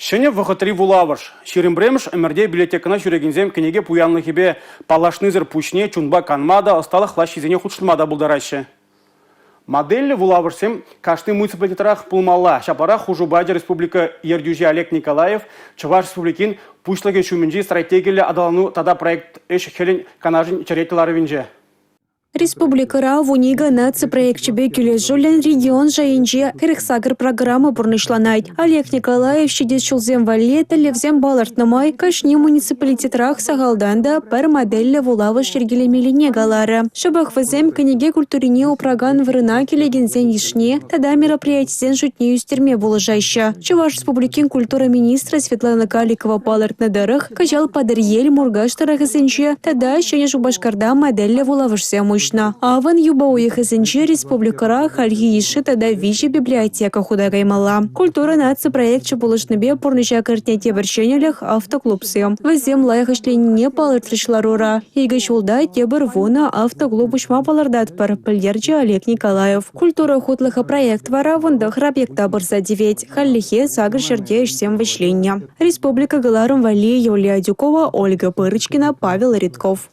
Ҫӗнӗ вӑхӑтри вулавӑш. 21-мӗш ӗмӗрте библиотекӑна ҫӳрекенсем кӗнеке пуянлӑхӗпе паллашнисӗр пуҫне чунпа канма та, ӑсталӑх лаҫҫисене хутшӑнма та пултараҫҫӗ. Модельлӗ вулавӑшсем кашни муниципалитетрах пулмалла. Ҫапларах хушу пачӗ республика ертӳҫи Олег Николаев Чӑваш Республикин Пуҫлӑхӗ ҫумӗнчи стратегиллӗ аталану тата проект ӗҫ-хӗлӗн канашӗн черетлӗ ларӑвӗнче. Республикӑра 12 наци проекчӗпе килӗшӳллӗн регион шайӗнче 48 программа пурнӑҫланать. Олег Николаев ҫитес ҫулсем валли тӗллевсем палӑртнӑ май кашни муниципалитетрах сахалтан та пӗр модельлӗ вулавӑш йӗркелемеллине каларӗ. Шӑпах вӗсем кӗнеке культурине упракан вырӑна килекенсен йышне тата мероприятисен шутне ӳстерме пулӑшаҫҫӗ. Чӑваш Республикин культура министрӗ Светлана Каликова палӑртнӑ тӑрӑх, Кӑҫал Патӑрьел, Муркаш тӑрӑхӗсенче тата Ҫӗнӗ Шупашкарта модельлӗ вулавӑшсем уҫнӑ. Авӑн, юпа уйӑхӗсенче республикӑра хальхи йышши тата виҫӗ библиотека хута каймалла. Культура наци проекчӗ пулӑшнипе пурнӑҫа кӗртнӗ тепӗр ҫӗнӗлӗх – автоклубсем. Вӗсем лайӑх ӗҫленине палӑртрӗҫ ларура. Икӗ ҫулта тепӗр вунӑ автоклуб уҫма палӑртатпӑр, пӗлтерчӗ Олег Николаев. Культура хутлӑхӗ проект вара 19 объекта пырса тивет. Хальлӗхе сакӑр ҫӗрте ӗҫсем вӗҫленнӗ. Республика кӑларӑм валли Юлия Адюкова, Ольга Пырочкина, Павел Ритков.